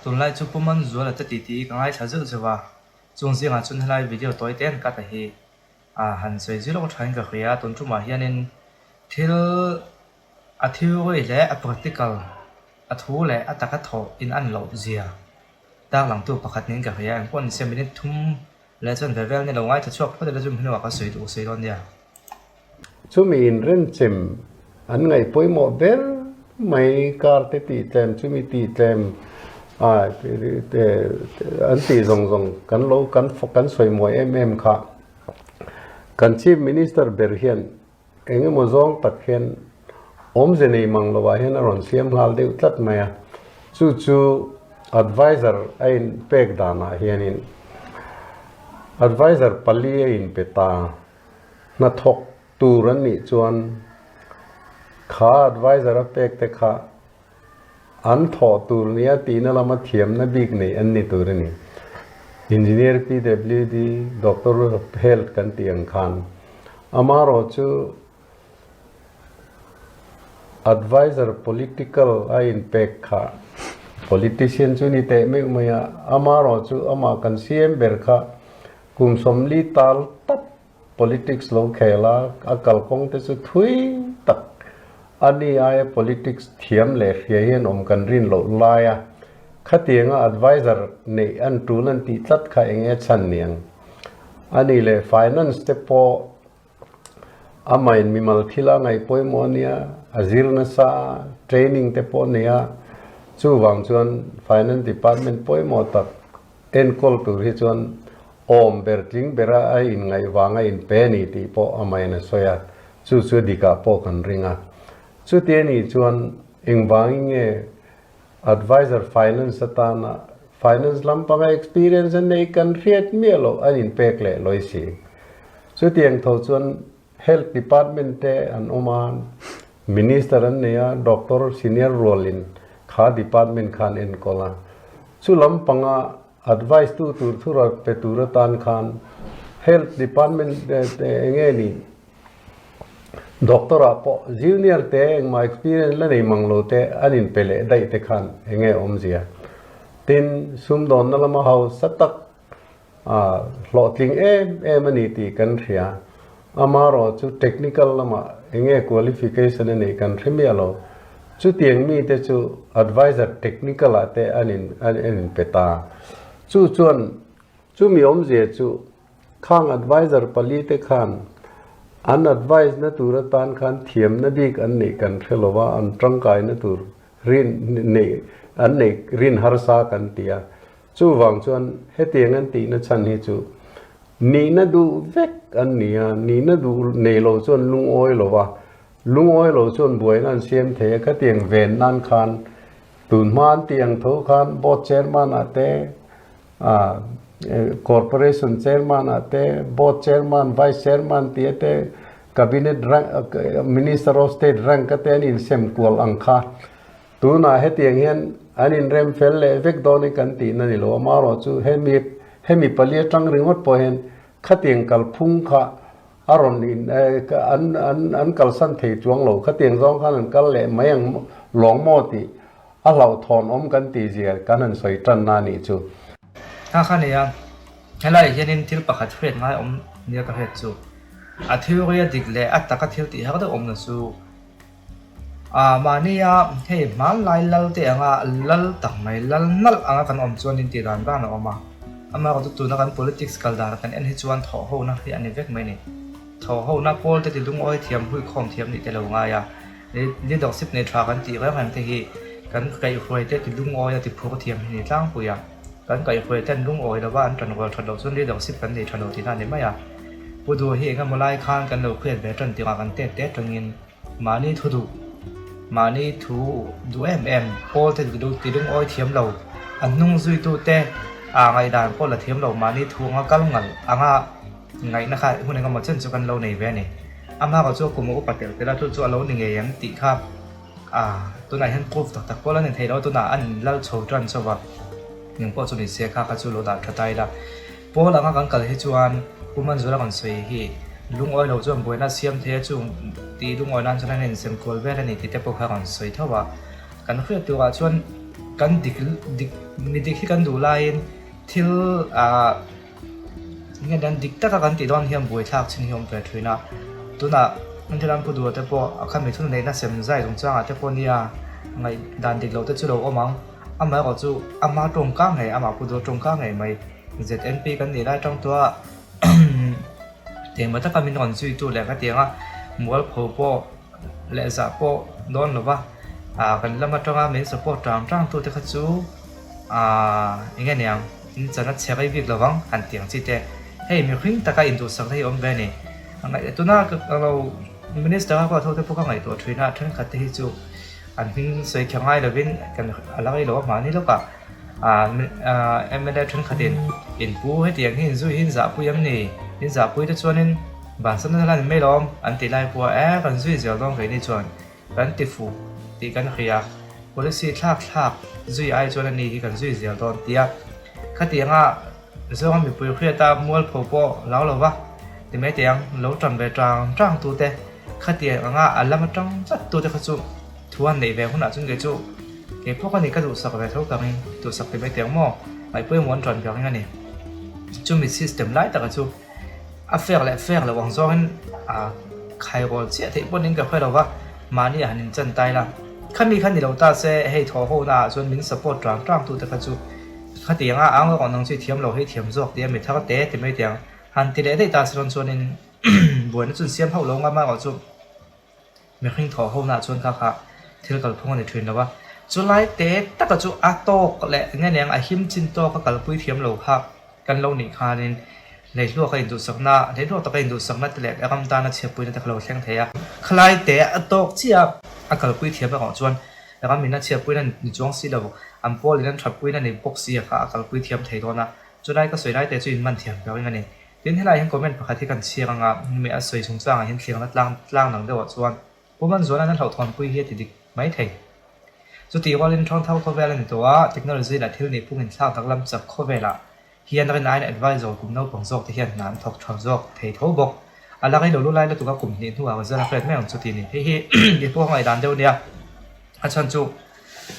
Tunlai chu Pu Manzuala te titi ka ngaithla zeuh zeuh a, chung zingah chuan helai video tawi te an cut a hi a han sawi zui lawk thain ka hria. Tun tumah hianin thil a theory leh a practical a thu leh a taka thawh in an loh zia tarlangtu pakhat niin ka hria. Engpawh nise minute thum leh chuan ve vel ni lo ngaithla chhuak phawt ila chu hnuah ka sawi duh sawi dawn nia. Chumi inrenchem an ngaih pawimawh ber mai kar te tih tlem chumi tih tlem an tih zawng zawng kan lo kan kan sawi mawi em em kha kan Chief Minister ber hian eng emaw zawng tak hian awmze nei mang lovah hian a rawn siam nghal deuh tlat mai a, chu chu adviser a inpek danah hianin adviser pali a inpe ta. Hnathawk tur an nih chuan kha adviser a pek te kha an thawh tur nia tihna lama thiamna bik nei an ni tur a ni. Engineer, PWD, Doctor of Health kan tih ang khan amaherawhchu adviser political a inpek kha politician chu ni teh meuh mai a, amaherawhchu amah kan CM ber kha Kum 40 tal tap politics lo khel a, a kalkawng te chu thui tak a ni aia politics thiam leh hria hian awm kan rin loh lai a, khatianga adviser neih an tul an tih tlat kha eng nge chhan niang? A ni leh finance te pawh amahin mimal thil a ngaih pawimawh a nia, a zir nasa a, training te pawh a nei a, chuvang chuan finance department pawimawh tak Enkawl tur hi chuan awm ber tling bera a inngaih vang a inpe a ni tih pawh amahin a sawi a, chu chu dikah pawh kan ring a. Chuti a nih chuan engvangin nge Adviser Finance atana Finance lampanga experience a nei kan hriat miah loh an inpek leh lawi si. Chutiang tho chuan Health Department te an awm a, Minister an nei a, Doctor senior rualin kha department kha an enkawl a. Chu lampanga advice tu tur thura pe tur atan khan Health Department te enge ni Doctor ah pawh junior te engmah experience la nei mang lo te an inpe leh daih te khan enge awmzia. Tin, sumdawnna lama hausa tak A hlawhtling em em a ni tih kan hria. Amaherawh chu technical lamah enge qualification a neih kan hre miah lo. Chutiang mite chu adviser technical ah te an in an inpe ta. Chu chuan chumi awmzia chu khang adviser pali te khan an advise na tur atan khan thiamna bik an neih kan hre lo va, an tangkaina tur rin neih an neih rin harsa kan ti a. Chuvang chuan hetiang an tihna chhan hi chu nihna duh vek an ni a, nihna duh nei lo chuan lungawi lo va, lungawi lo chuan buaina an siam thei a, khatiang ven nan khan tun hma an tih ang tho khan board chairman ah te, corporation chairman ah te, board chairman, vice chairman tih te, cabinet rank, minister of state rank te an insem kual ang kha. Tunah hetiang hian an inrem fel leh vek dawn i kan tihna ni lo, amaherawh chu hemi hemi pali atang ringawt pawh hian khatiang kalphung kha a rawn in an an an kalsan thei chuang lo, khatiang zawng khan an kal leh mai ang lawng maw tih a hlauhthawn awm kan tih zia kan han sawi tanna a nih chu. Kha kha nia, helaiah hianin thil pakhat hriat ngai awm nia ka hriat chu, a theory a dik leh a taka thil tih har deuh awmna chu, Ah mahnia hei hmanlai lal te anga lal tak mai lal nalh anga kan awm chuan in tih dan dan a awm a, amaherawh chu tuna kan politics kal dan kan en hi chuan thawh hona hi a ni vek mai a ni. Thawh hona pawl te ti lungawi thiam huikhawm thiam nih te lo ngai a, leadership nei tha kan tih reng reng te hi kan kaihhruai te ti lungawi a ti phur thiam hi ni tlangpui a, kan kaihhruai ten lungawi lova an tanrual that loh chuan leadership kan nei tha lo tihna a ni mai a. Pu Duh hi engemaw lai khan kan lo hriat ve tan tirah kan tet tet tangin Mahni thu duh, mahni thu duh em em, pawl te ti lungawi thiam lo, a hnung zuitute ah ngaihdan pawh la thiam lo, mahni thu anga kal ngal anga ngaihna kha hun engemaw chen chu kan lo nei ve a ni. Amah kha chu a kum a upa telh telh a, chu chu a lo ni ngei ang tih kha ah tunah hian proof tak tak pawh la ni thei lo, tunah an lal chho tan chauh a, eng pawh chu ni se kha kha chu lo dah tha ta ila. Pawl anga kan kal hi chuan Pu Manzura kan sawi hi lungawi lo chuan buaina siam thei a chung tih lungawi nan chuan an insem kual vel a ni tih te pawh kha kan sawi tho a. Kan hriat turah chuan Kan dik dik mi dik hi kan duh laiin thil ah nge dan dik taka kan tih dawn hian buaithlak chin hi a awm ve thin a. Tunah Inthil Pu Duha te pawh a khami thun neihna sem zai chungchangah te pawh nia ngaih dan dik loh te chu lo awm ang. Amaherawh chu ama tawngka ngei amah Pu Duha tawngka ngei mai ZNP kan nih lai tang tawh a Engmah taka min rawn zuitu leh ka tiang a, mualpho pawh leh zah pawh dawn lo va, ah kan lam atanga min support tang tang tu te kha chu ah eng nge niang in chan a chhe rei bik lo vang han tiang chi te hei mihring taka induhsak na hi a awm ve a ni. Tuna ka lo minister a ruat ho te pawh ka ngaihtuah thin a, thenkhat te hi chu an hming sawi kher ngai lovin kan a la rei lo a mahni lawkah. Mla thenkhatin in pu hetiang hi inzui hi inzahpui em ni? Inzahpui te chuanin bansan na lan mai lawm an ti lai pawh a, e kan zui zel dawn keini chuan kan ti fuh tih kan hria a, policy thlak thlak zui ai chuan ani hi kan zui zel dawn tia khatianga zawnga mipui hriata mualpho pawh lo lo va ti mai teh ang, lo tan ve tang tang tute khatiang anga a lam atang tlat tute kha chu Thu an neih ve hunah chuan kei chu kei pawh ka ni ka duhsak ve tho ka ring, duhsak ti mai teh maw, ngaihpawimawh an ṭan ka ring a ni. Chumi system lai taka chu a fair leh fair loh ang zawngin a khairawl chiah theih pawhin ka hre lo va, mahni ah han inchan tai la. Khami kha ni lo ta se hei thaw ho naah chuan min support ṭang ṭang tute kha chu khatiang a ang rawh nang chu i thiam lo hei thiam zawk tia mi thar te ti mai teh ang han ti leh daih ta se rawn chuanin buaina chu an siam hauh lo ngam a erawh chu. Mihring thawh ho nah chuan kha kha thil kalphung a ni thin lo a, chulai te taka chu a tawk leh nge neng a him chin tawk a kalpui thiam lo kha kan lo nih khanin leihluak a induhsakna, leihluak taka induhsakna te leh ram tana chhiatpuina te kha lo thleng thei a. Khalai te a tawk chiah a kalpui thiam erawh chuan ram in a chhiatpuina ni chuang si lo, an pawl in an thatpuina ni bawk si a kha a kalpui thiam thei dawn a, chulai ka sawi lai te chu in man thiam ber ring a ni. Tin, helaiah hian comment pakhat hi kan chhiar ang a, hemi a sawi chungchangah hian thliarna tlang tlang dang deuhah chuan Pu Manzuala'n a hlauhthawnpui hi a ti dik mai thei. Chutih rualin Thawngthau khawvel a ni tawh a, technology leh thil nih phung inthlak danglam chak khawvelah hian rin aiin advisor kum naupang zawk te hian hna an thawk tha zawk thei tho bawk. A la rei lo lu lai lutuk a kum hnih hnuah result a hriat mai ang chu tih ni. Hei hi mipui a ngaihdan deuh nia. A chhan chu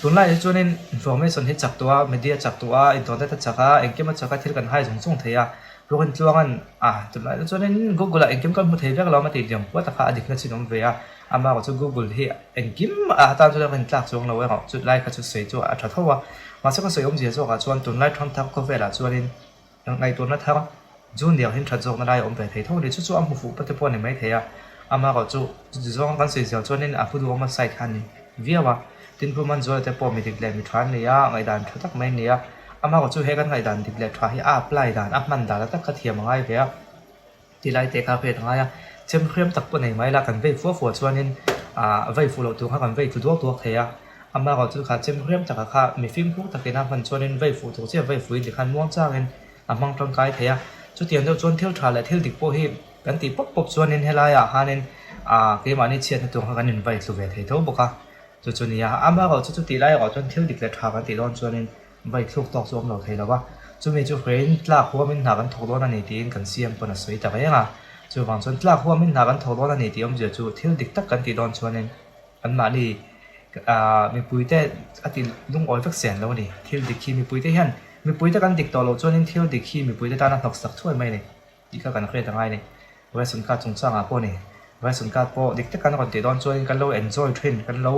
tunlai hi chuanin information hi chak tawh a, media chak tawh a, internet a chak a, engkim a chak a, thil kan hai zung zung thei a. Ruakin tluangan a tunlai hi chuanin Google ah engkim kan hmu thei vek lo a tih liam puat a kha a dikna chin awm ve a. Amaherawh chu Google hi engkim a atan chuan a rin tlak chuang lo erawh chu lai kha chu sawi chu a tha tho a. Mahse ka sawi awmzia zawkah chuan tunlai thangthar khawvelah chuanin Ngaihtuahna thar junior hin that zawkna lai a awm ve thei tho a ni. Chu chu a hmu fuh pate pawh a ni mai thei a. Amaherawh chu chuti zawng kan sawi zel chuanin a pu duhawma side kha a ni viau a. Tin Pu Manzuala te pawh mi dik leh mi tha an ni a, ngaihdan tha tak mai an ni a. Amaherawh chu he kan ngaihdan dik leh tha hi a apply dan, a hman dan a tak kha thiam a ngai ve a. Ti lai te kha hriat a ngai a. Chem hriam tak pawh nei mai la, kan vei fua fua chuanin ah vei fuh loh tur kha kan vei tlu duak duak thei a. Amaherawh chu kha chem hriam takah kha mi fimkhur takin a hman chuanin vei fuh tur chiah vei fuhin tikhan muang changin a hmang tangkai thei a. Chutiang deuh chuan thil tha leh thil dik pawh hi kan tih pawp pawp chuanin helaiah khanin ah keimahni chhiatna tur kha kan invei thlu ve thei tho bawk a. Chu chu nia, amaherawh chu chutih lai erawh chuan thil dik leh tha kan tih dawn chuanin Vai thluk tawk chu awm lo thei lo va, chumi chu hreiin tlak huamin hna kan thawk dawn a ni tiin kan CM pawn a sawi ta reng a. Chuvang chuan tlak huamin hna kan thawk dawn a ni tih awmzia chu thil dik tak kan tih dawn chuanin anmahni mipuite a ti lungawi vek sen lo a ni. Thil dik hi mipuite hian mipuite kan dik tawh loh chuanin thil dik hi mipuite tana hnawksak thuai mai a ni. Tih kha kan hriat a ngai a ni. Ration card chungchangah pawh a ni. Ration card pawh dik tak kan rawn tih dawn chuanin kan lo enjoy thin, kan lo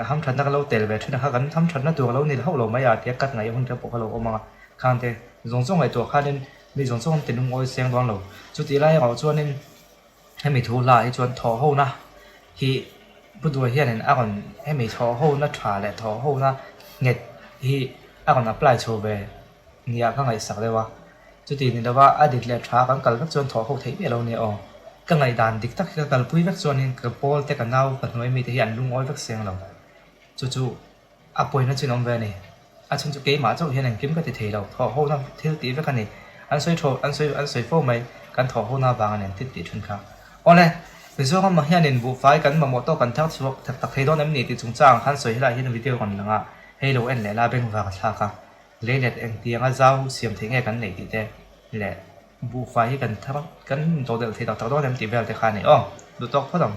hamthatna kan lo tel ve thin a kha kan hamthatna tur a lo ni hauh lo mai a tia cut ngaih hun te pawh kha lo awm ang a. Khang te zawng zawng ngaihtuah khanin mi zawng zawng an ti lungawi seng dawn lo. Chutih lai erawh chuanin hemi thu hla hi chuan thawh hona hi Pu Duai hianin a rawn hemi thawh hona tha leh thawh hona nghet hi a rawn apply chho ve Nia ka ngaihsak deuh a, chuti ni lova a dik leh tha kan kal vek chuan thawh ho theih miah lo nia aw. Ka ngaihdan dik tak hi ka kalpui vek chuanin ka pawl te ka nau ka hnuai mite hi an lungawi vek seng lo. Chu chu a pawina chin awm ve a ni. A chhan chu keimah chauh hian engkim ka ti thei lo, thawh hona thil tih vek a ni. An sawi thaw an sawi an sawi fo mai, kan thawh hona avanga nen thil tih thin kha. Awle, Mizoram ah hianin buhfai kan mamawh tawk kan thar chhuak tak tak thei dawn em ni tih chungchang ang khan sawi helaiah hian video rawn lang a, hei lo en leh la bengvar a thlak a. Leilet engtianga zau siam theih nge kan neih tih te leh buhfai hi kan thar kan intodelh thei tak tak dawn em tih vel te kha a ni aw. Duh tawk phawt ang.